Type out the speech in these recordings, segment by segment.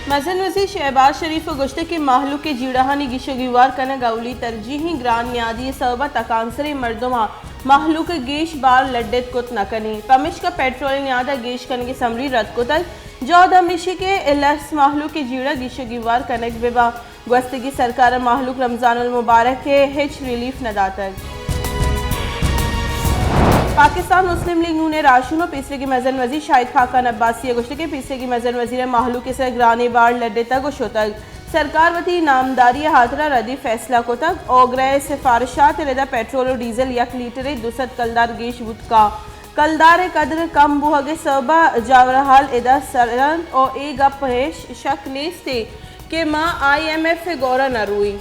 مزن وزیر شہباز شریف ءَ گوشتگ کہ مہلوک ءِ جیڑہانی گیش ءُ گیوار کنگ اولی ترجیحیں گران نیادی ءِ سبب ءَ تکانسریں مردماں مہلوک ءِ گیش بار لڈت کت نہ کنیں، پمیشکا پیٹرول ءِ نیاد ءَ گیش کنگ ءِ سمری رد کتگ۔ جہد ہمیشی کہ لس مہلوک ءِ جیڑہ گیش ءُ گیوار کنگ بہ باں۔ گوستگیں سرکار ءَ مہلوک رمضان المبارک ءِ ہچ ریلیف نہ داتگ۔ پاکستان مسلم لیگ نون ءِ راہشون ءُ پیسریگیں مزن وزیر شاہد خاقان عباسی ءَ گوشتگ کہ پیسریگیں مزن وزیر ءَ مہلوک ءِ سر ءَ گرانیں بار لڈتگ ءُ شتگ۔ سرکار وتی نامداری ءِ ہاترا ردی فیصلہ کتگ۔ اوگرہ ءِ سفارشات ءِ ردا پیٹرول ءُ ڈیزل یک لیٹرے دو سد کلدار گیش بوت کا۔ کلدار ءِ قدر کم بوہگ ءِ سبب ءَ جاورحال ادا سر انت ءُ اے گپ ءَ ہچ شک نیست کہ ما آئی ایم ایف ءِ گورا نہ روئیں۔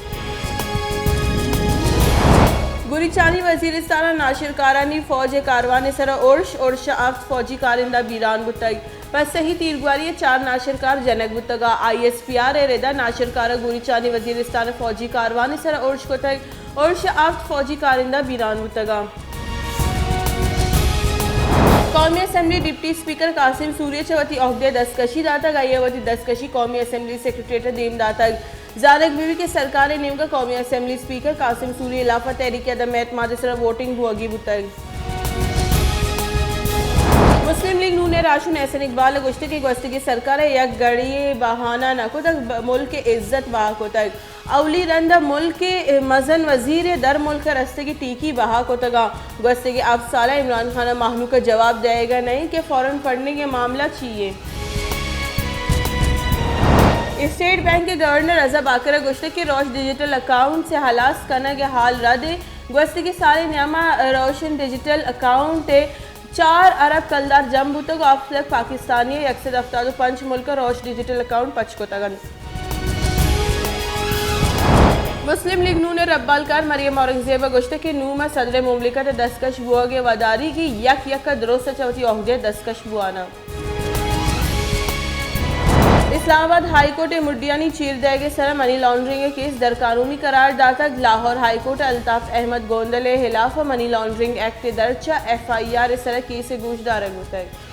گوریچانی وزیرستان ءَ ناشرکارانی فوج ءِ کاروان ءِ سر ءَ ارش، ارش ءَ ہفت فوجی کارندہ بیران بوتگ۔ پہ سہی تیرگواری ءَ چار ناشرکار جنگ بوتگ ءُ آئی ایس پی آر ءِ ردا ناشرکار ءَ گوریچانی وزیرستان ءِ فوجی کاروان ءِ سر ءَ ارش کتگ۔ ارش ءَ ہفت فوجی کارندہ بیران بوتگ انت۔ قومی اسمبلی ڈپٹی اسپیکر قاسم سوری ءَ چہ وتی عہدہ ءَ دستکشی داتگ۔ آئی ءَ وتی دستکشی قومی اسمبلی سیکرٹریٹ ءَ دیم داتگ۔ زانگ بہ بیت کہ سرکار ءِ نیمگ ءَ قومی اسمبلی اسپیکر قاسم سوری ءِ ہلاف ءَ تحریک عدم اعتماد ءِ سر ءَ ووٹنگ بوہگی بوتگ۔ مسلم لیگ نون ءِ راہشون احسن اقبال ءَ گوشتگ کہ گوستگیں سرکار ءَ یک گڑی ءَ بہانہ نہ کتگ، ب-، ملک ءِ عزت بہا کتگ۔ اولی رند ءَ ملک ءِ مزن وزیر ءِ در ملک ءَ رستگیں ٹیکی بہا کتگ انت۔ گوستگیں ہپت سال ءَ عمران خان ءَ مہلوک ءَ جواب دئیگ ءَ نہ انت کہ فورن فنڈنگ ءِ معاملہ چی انت۔ اسٹیٹ بینک ءِ گورنر رضا باقر ءَ گوشتگ کہ روش ڈیجیٹل اکاؤنٹس ءِ ہلاس کنگ ءِ حال رد انت۔ گوستگیں سال ءِ نیام ءَ روشن ڈیجیٹل اکاؤنٹ ءِ چار ارب کلدار جم بوتگ ءُ ہفت لکھ پاکستانی ءَ یک سد ہفتاد ءُ پنچ ملک ءَ روش ڈیجیٹل اکاؤنٹ پچ کتگ انت۔ مسلم لیگ نون ءِ ربالکار مریم اورنگزیب ءَ گوشتگ کہ نوں ما صدر مملکت ءِ دستکش بوہگ ءِ وداریگ ایں، یک یک ءَ درست ءَ چہ وتی عہدہ ءَ دستکش بوان آں۔ اسلام آباد ہائی کورٹ ءَ مڈیانی چیر دئیگ ءِ سر ءَ منی لانڈرنگ ءِ کیس درقانونی قرار داتگ۔ لاہور ہائی کورٹ ءَ الطاف احمد گوندل ءِ ہلاف ءَ منی لانڈرنگ ایکٹ ءِ درچ ءَ ایف آئی آر ءِ سر ءَ کیس ءِ گوش دارگ بوتگ۔